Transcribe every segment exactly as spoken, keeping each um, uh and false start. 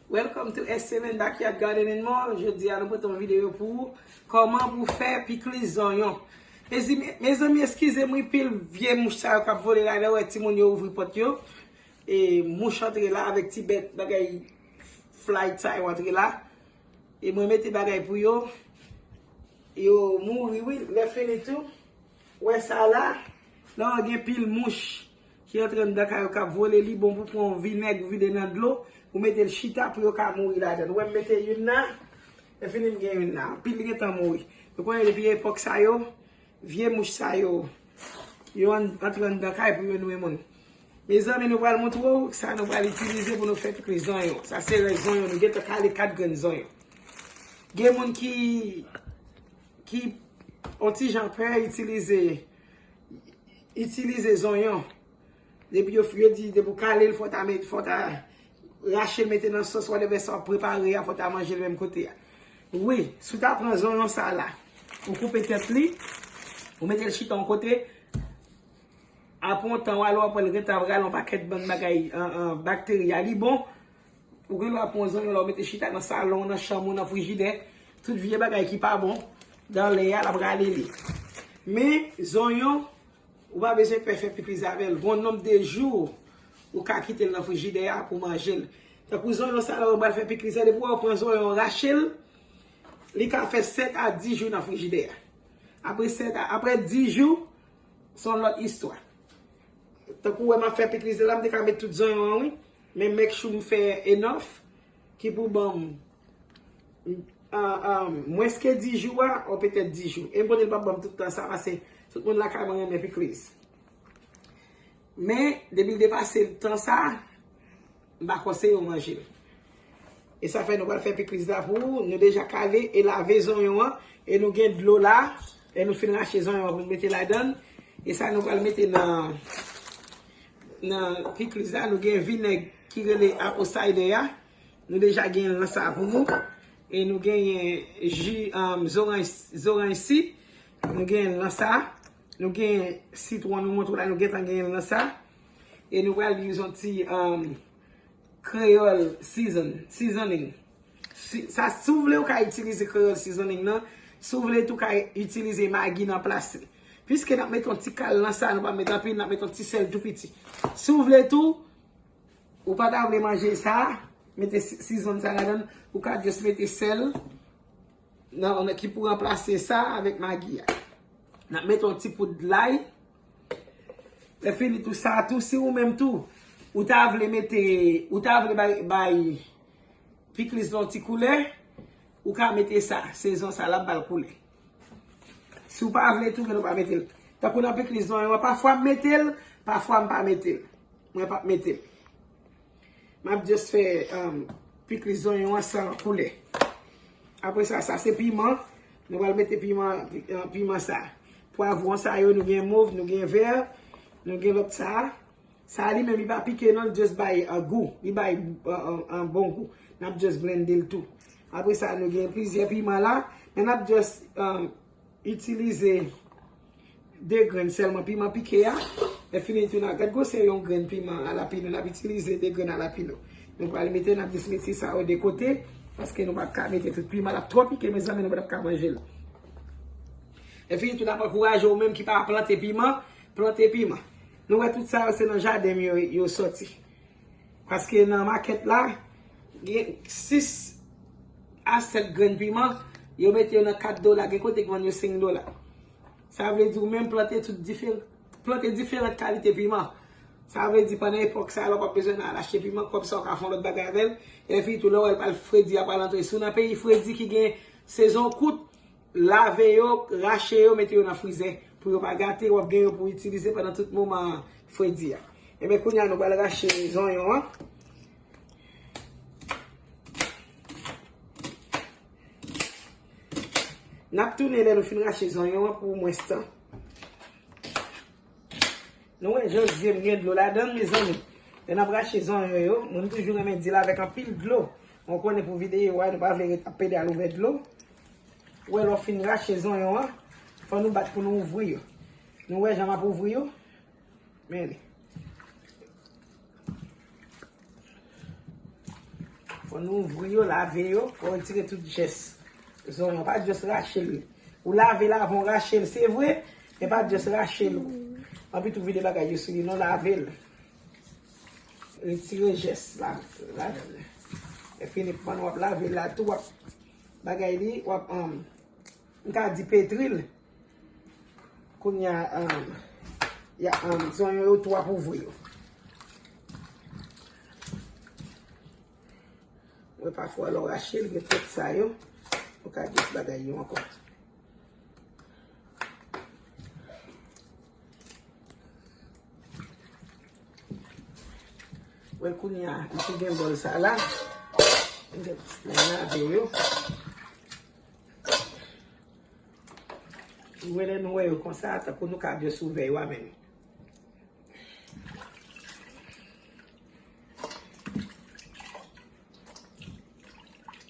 Welcome to S M N Backyard Garden and More. Jodi a nou pote yon videyo pou ou. Kòman pou fè pikliz zonyon. Mezanmi, mezanmi, eskize m wi, pil vye mouch sa yo k ap vole la, lè w wè timoun yo ouvri pòt yo. E mouch antre la avèk ti bèt bagay fly sa yo antre la. E mwen mete bagay pou yo. Yo mouri wi, lè fini tou. Wè sa la, lè w gen pil mouch ki antre anndan kay ou k ap vole, li bon pou pran yon vinèg ou vide nan dlo, ou mete l chita pou yo ka mouri ladan l. Ou wè m mete youn la, lè fini m gen youn la. Anpil gentan mouri. Nou konnen depi epòk sa yo, vye mouch sa yo, yo ann- antre anndan kay pou yo nwi moun. Mezanmi, nou pral montre w sa nou pral itilize pou nou fè pikliz zonyon. Sa se rès zonyon, nou gentan kale kat grenn zonyon. Gen moun ki, ki yon ti jan pè itilize, itilize zonyon. Depi yo, yo di, depi w kale l, fò w ta met, fò w ta rache l, mete nan sòs, whatever sa w ap prepare a, fò w ta manje l menm kote a. Wi, si w ta pran zonyon sa la, ou koupe tèt li, ou mete l chita yon kote, apre yon tan, w al wè w ap wè l gentan ap rale yon pakèt bann bagay, an, an, bakteri a. Li bon, ou gen dwa pran zonyon la, ou mete chita nan salon, nan chanm ou, nan frijidè. Tout vye bagay ki pa bon, dan lè a, l ap rale li. Men, zonyon, ou pa bezwen pè fè pikliz avè l. Gon nonb de jou ou ka kite l nan frijidè a pou manje l. Tankou zonyon sa la, ou pral fè pikliz la, depi w pran zonyon, rache l, li ka fè sèt a dis jou nan frijidè a. Apre sèt a, apre dis jou, se yon lòt istwa. Tankou wè m ap fè pikliz la, m te ka met tout zonyon an, wi. Men make sure m fè enough ki pou ban m, ah, ah, mwens ke dis jou a, ou petèt dis jou. E m konnen l p ap ban m tout tan sa, paske tout moun lakay mwen renmen pikliz. Men, depi l depase tan sa, m pa konseye w manje l. E sa fè nou pral fè pikliz la pou ou. Nou deja kale e lave zonyon an. E nou gen dlo la. E nou fin rache zonyon an pou nou mete ladan l. E sa nou pral mete nan, nan pikliz la. Nou gen vinèg ki rele apple cider a. Nou deja gen l nan sa pou nou. E nou genyen ji, um, zoranj, zoranj si. Nou genyen l nan sa. Nou gen sitwon nou montre w la, nou gentan genyen l nan sa. E nou pral use yon ti, um, kreyòl season, seasoning. Si, sa, si w vle, ou ka itilize kreyòl seasoning nan. Si w vle tou, ou ka itilize magi nan plas li. Piske n ap mete yon ti kal nan sa, nou pa mete anpil, n ap mete yon ti sèl tou piti. Si w vle tou, ou pa ta vle manje sa, mete si- season sa ladan, ou ka just mete sèl nan, nan ki pou ranplase sa avèk magi a. N ap mete yon ti poud lay. Lè fini tou sa tou, si ou menm tou, ou ta vle mete, ou ta vle bay, bay pikliz la yon ti koulè, ou ka mete sa, sezon sa l ap ba l koulè. Si w pa vle tou, men ou pa mete l. Tankou nan pikliz zonyon an, pafwa m mete l, pafwa m pa mete l. Mwen p ap mete l. M ap just fè, um, pikliz zonyon an san koulè. Apre sa, sa se piman. Nou pral mete piman, pi- uh, piman sa. Pwavwon sa yo, nou gen mov, nou gen vè, nou gen lòt sa. Sa li menm, li pa pike non, li just bay, uh, gou. Li bay, uh, uh, uh, bon gou. N ap just blende l tou. Apre sa, nou gen plizyè piman la. Men n ap just, um, itilize de grenn sèlman piman pike a. Lè fini tou, n a gad gwosè yon grenn piman alapino. N ap itilize de grenn alapino. Nou pral mete, n ap just mete sa yo de kote. Paske nou p ap ka mete tout piman. L ap twò pike, mezanmi, nou p ap ka manje l. Lè fini tou, n ap ankouraje ou menm ki pa plante piman, plante piman. Nou wè tout sa yo, se nan jaden m yo, yo sòti. Paske nan makèt la, gen sis a sèt grenn piman, yo mete yo nan kat dola, gen kote ki vann yo senk dola. Sa vle di ou menm plante tout diferan, plante diferan kalite piman. Sa vle di pandan epòk sa a, lè w p ap bezwen al achte piman, kòb sa w ka fè yon lòt bagay avè l. Epi tou, lè w wè l pral fredi, a pral antre. Si w nan peyi fredi ki gen sezon kout, lave yo, rache yo, mete yo nan frizè pou yo pa gate, w ap gen yo pou itilize pandan tout moman fredi a. Ebyen, kounye a, nou pral rache zonyon an. N ap tounen lè nou fin rache zonyon an pou mwens tan. Nou wè jan zye m gen dlo ladan l, mezanmi. Lè n ap rache zonyon yo, mwen m toujou renmen di l avèk anpil dlo. Mwen konnen pou videyo a, nou pa vle ret ap pede al ouvè dlo. Ou wè, lè w fin rache zonyon an, fò nou bat pou nou ouvri yo. Nou wè jan m ap ouvri yo? Men li. Nou ouvri yo, lave yo, fò w retire tout jès. Zonyon, pa jès rache l. Ou lave l avan w rache l, se vre, men pa jès rache l. Anpi tou vide bagay yo sou li, non, lave l. Retire jès la, ladan l. E fini, pandan w ap lave l la tou, w ap bagay li, w ap, um, m ka di petri l. Kounye a, um, y a, um, zonyon yo tou ap ouvri yo. Mwen pafwa lè w rache l, gen tèt sa yo, ou ka gen ti bagay yo ankò. Wè kounye a, m te gen bòl sa la, m te lave yo. Ou wè lè nou wè yo konsa, tankou nou ka just ouvè yo a men nou.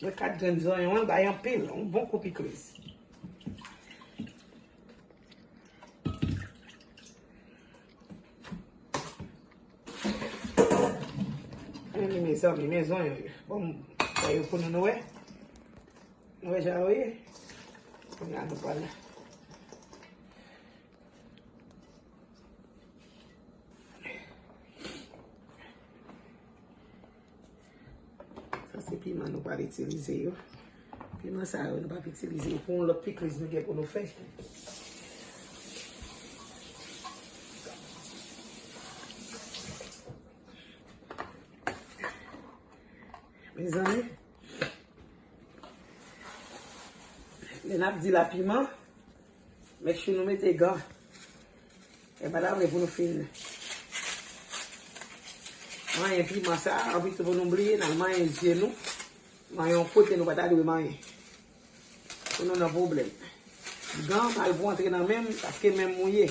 Mwen kat grenn zonyon an bay anpil, yon bon kou pikliz. Men li, mezanmi, men zonyon yo. Bon, fè yo pou nou, nou wè. Nou wè jan yo ye. Kounye a nou pral. Sa se piman nou pral itilize yo. Piman sa yo nou p ap itilize pou yon lòt pikliz nou gen pou nou fè. Mezanmi, lè n ap di la piman, make sure nou mete gan. E pa ta vle pou nou fin manyen piman sa, anpi tou pou nou bliye, n al manyen zye nou, manyen yon kote nou pa ta dwe manyen. Pou nou nan pwoblèm. Gan mal pou antre nan men m, paske men m mouye.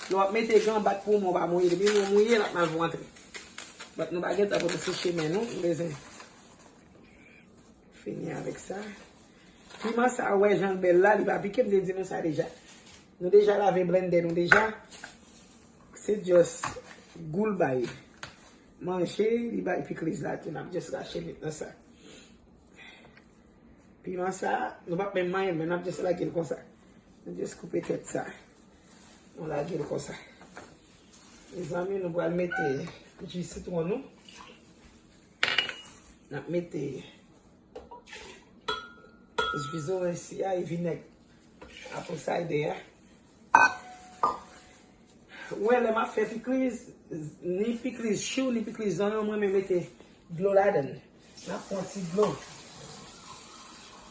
Lè w ap mete gan, bat pou men w pa mouye. Depi men w mouye, l ap mal pou antre. Bat nou pa gen tan pou nou seche men nou, nou bezwen fini avèk sa. Piman sa, ou wè jan l bèl la, li pa pike, m te di nou sa deja. Nou deja lave blendè nou deja. Se just gou l bay manje, li bay pikliz la tou, n ap just rache met nan sa. Piman sa, nou p ap menm manyen l, men n ap just lage l konsa. Nou just koupe tèt sa. Nou lage l konsa. Mezanmi, nou pral mete ji sitwon nou. N ap mete ji zorèy si a e vinèg apple cider a. Ou wè, lè m ap fè pikliz, ni pikliz chou, ni pikliz zonyon, mwen renmen mete dlo ladan l. N ap pran ti dlo.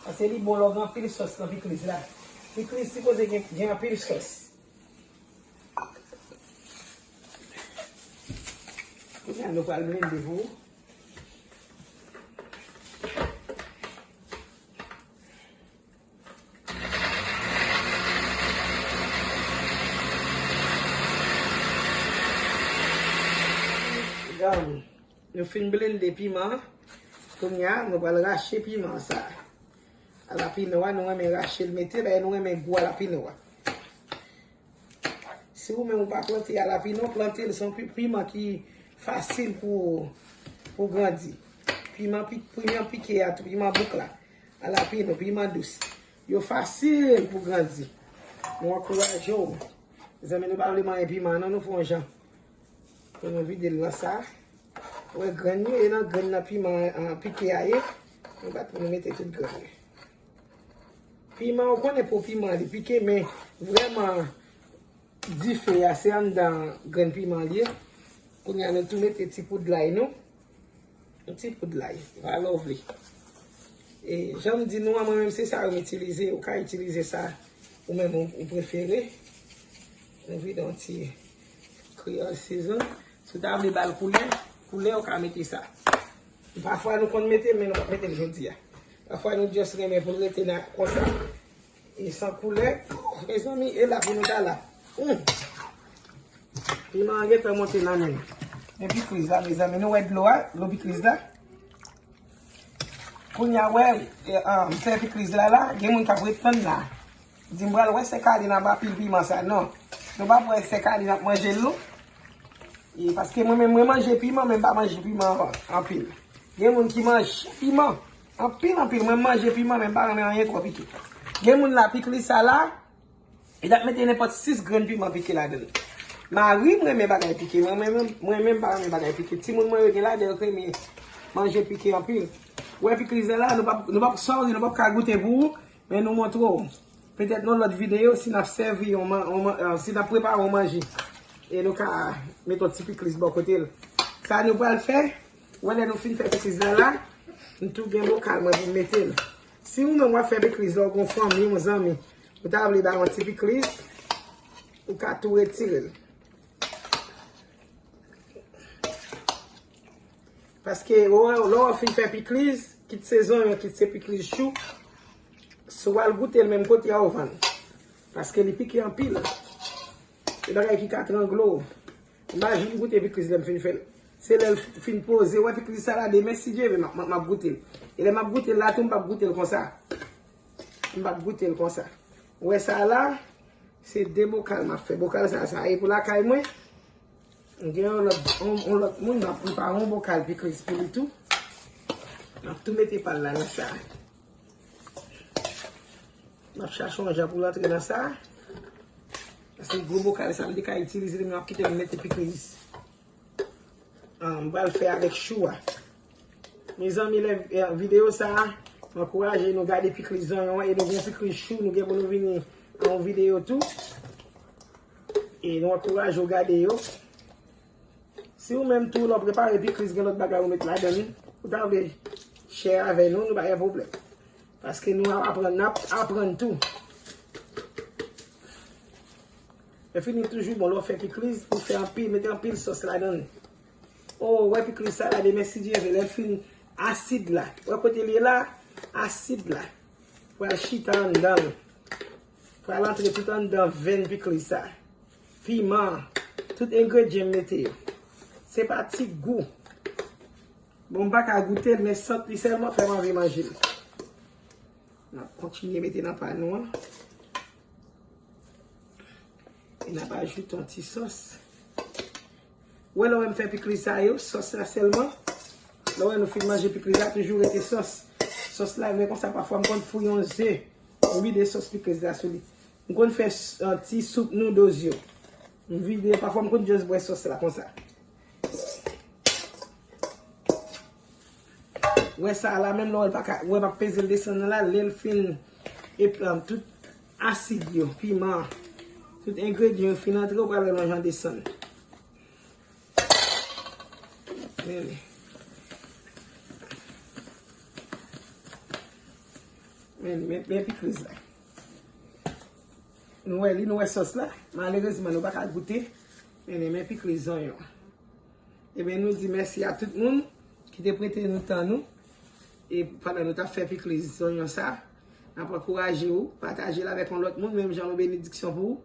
Paske li bon lè w gen anpil sòs nan pikliz la. Pikliz sipoze gen, gen anpil sòs. Kounye a, nou pral blende pou ou. Gade, nou fin blende piman an. Kounye a, nou pral rache piman sa. Alapino a, nou renmen rache l mete, paske nou renmen gou alapino a. Si ou menm ou pa plante alapino, plante l, se yon pi-, piman ki fasil pou, pou grandi. Piman pi-, piman pike a tou, piman bouk la. Alapino, piman dous. Yo fasil pou grandi. Nou ankouraje w. Zanmi, nou pa vle manyen piman, non, nou fè yon jan. Pou nou vide l nan sa. Ou wè grenn yo, e nan grenn nan piman, ah, pike a ye. Nou bat pou nou mete tout grenn yo. Piman, ou konnen po piman, li pike, men vrèman, dife a, se anndan grenn piman li ye. Kounye a, nou tou mete ti poud lay nou. Yon ti poud lay, pa lè w vle. E, jan m di nou an, mwen menm se sa yo m itilize, ou ka itilize sa ou menm ou, ou prefere. Nou vide yon ti Creole season. Si w ta vle ba l koulè, koulè ou ka mete sa. Pafwa nou konn mete, men nou p ap mete l jodi a. Pafwa nou just renmen pou l rete nan konsa. E san koulè. Mezanmi, e la pou nou ta la. Hmm. Piman an gentan monte nan men m. Men pikliz la, mezanmi, nou wè dlo a, dlo pikliz la. Kounye a, wè, e, ah, m fè pikliz la la, gen moun k ap ret tann la. Di m pral wè sè Kaline ap pil piman sa. Non. Nou p ap wè sè Kaline ap manje l, non. E paske mwen menm, mwen manje piman, men m pa manje piman anpil. Gen moun ki manje piman. Anpil, anpil. Mwen manje piman, men m pa renmen anyen twò pike. Gen moun la, pikliz sa la, li t ap mete nenpòt sis grenn piman pike ladan l. Mari m renmen bagay pike. Mwen, mwen, mwen, mwen menm pa renmen bagay pike. Timoun mwen yo gen ladan yo renmen manje pike anpil. Ou wè pikliz la, nou p ap, nou p ap, sorry, nou p ap ka goute pou ou, men nou montre w. Petèt nan lòt videyo, si n ap sèvi yon man-, yon man-, eh, si n ap prepare yon manje, e nou ka mete yon ti pikliz bò kote l. Sa nou pral fè, wè lè nou fin fè pikliz la la, m tou gen bokal mwen pou m mete l. Si ou menm w ap fè pikliz la, ou gon fanmi, yon zanmi, ou ta vle ba yon ti pikliz, ou ka tou retire l. Paske, ou wè, lè w fin fè pikliz, kit se zonyon, kit se pikliz chou, si w al goute l menm kote a, ou vann. Paske li pike anpil. Se bagay ki ka trangle w. M pa janm goute pikliz lè m fin fè l. Se lè l fin poze, ou wè pikliz sa la, demen, si Dye vle, m ap, m ap, m ap goute l. E lè m ap goute l la tou, m p ap goute l konsa. M p ap goute l konsa. Ou wè sa la, se de bokal m ap fè. Bokal sa, sa e pou lakay mwen. M gen yon lòt, yon, yon lòt moun, m ap prepare yon bokal pikliz pou li tou. M ap tou mete pa l la nan sa. M ap chache yon jan pou l antre nan sa. Paske gwo bokal sa, m te ka itilize li, men m ap kite l mete pikliz. Ah, m pral fè avèk chou a. Mezanmi, lè, eh, videyo sa a, m ankouraje nou gade pikliz zonyon an e nou gen pikliz chou, nou gen pou nou vini a yon videyo tou. E nou ankouraje w gade yo. Si ou menm tou, lè w prepare pikliz, gen lòt bagay ou met ladan li, ou ta vle share avè nou, nou pa gen pwoblèm. Paske nou ap aprann, n ap aprann tou. Lè fini toujou bon, lè w fè pikliz, ou fè anpil, mete anpil sòs ladan l. O, wè pikliz sa la demen, si Dye vle, lè l fin asid la. Wè kote l ye la, asid la. Pral chita anndan l. Pral antre tout anndan venn pikliz sa. Piman, tout engredyan m mete yo. Se pa ti gou. Bon, m pa ka goute l, men sant li sèlman fè m anvi manje l. N ap kontinye mete nan pa nou an. E n ap ajoute yon ti sòs. Ou wè lè w wè m fè pikliz sa yo, sòs la sèlman. Lè w wè nou fin manje pikliz la, toujou rete sòs. Sòs la, men konsa, pafwa m konn fouye yon ze. M vide sòs pikliz la sou li. M konn fè s-, an ti soup noodles yo. M vide, pafwa m konn just bwè sòs la konsa. Wè sa la, menm lè w pa ka, wè m ap peze l desann nan la, lè l fin, e, um, tout asid yo, piman, tout engredyan yo fin antre, ou pral wè l yon jan desann. Men, men, men, men pikliz la. Nou wè li, nou wè sòs la. Malerezman, nou pa ka goute. Men, men pikliz zonyon. Ebyen, nou di mèsi a tout moun ki te prete nou tan nou. E pandan nou t ap fè pikliz zonyon sa, n ap ankouraje ou, pataje l avèk yon lòt moun, menm jan yon benediksyon pou ou,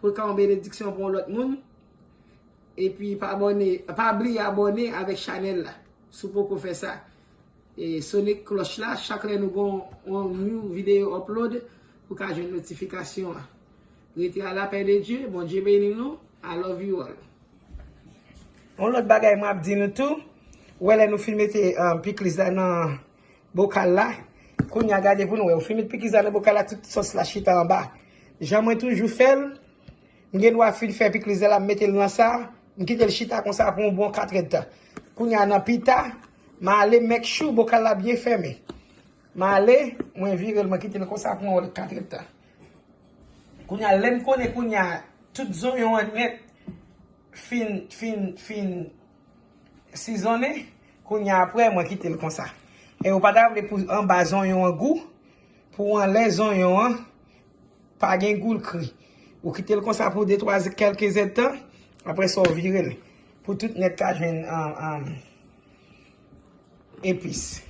pou l ka yon benediksyon pou yon lòt moun. Epi pa abòne, pa bliye abòne avèk chanèl la, si w poko fè sa. E sone klòch la, chak lè nou gon yon new videyo upload, ou ka jwenn notifikasyon an. Rete a la pè de Dye, Bondye beni nou, I love you all. Yon lòt bagay mwen ap di nou tou, wè lè nou fin mete, um, pikliz la nan bokal la, kounye a gade pou nou wè, ou fin met pikliz la nan bokal la, tout sòs la chita anba. Jan mwen toujou fè l, m gen dwa fin fè pikliz la, m mete l nan sa, m kite l chita konsa pou yon bon katrèdtan. Kounye a nan pita, m ale make sure bokal la byen fèmen. M ale, mwen vire l, mwen kite l konsa pou yon katrèdtan. Kounye a, lè m konnen kounye a, tout zonyon an nèt fin, fin, fin sizonnen, kounye a apre, mwen kite l konsa. E ou pa ta vle pou anba zonyon an gou, pou anlè zonyon an pa gen gou l kri. Ou kite l konsa pou de twa, kèlke zèdtan, apre sa w vire l. Pou tout nèt ka jwenn, um, um, epis.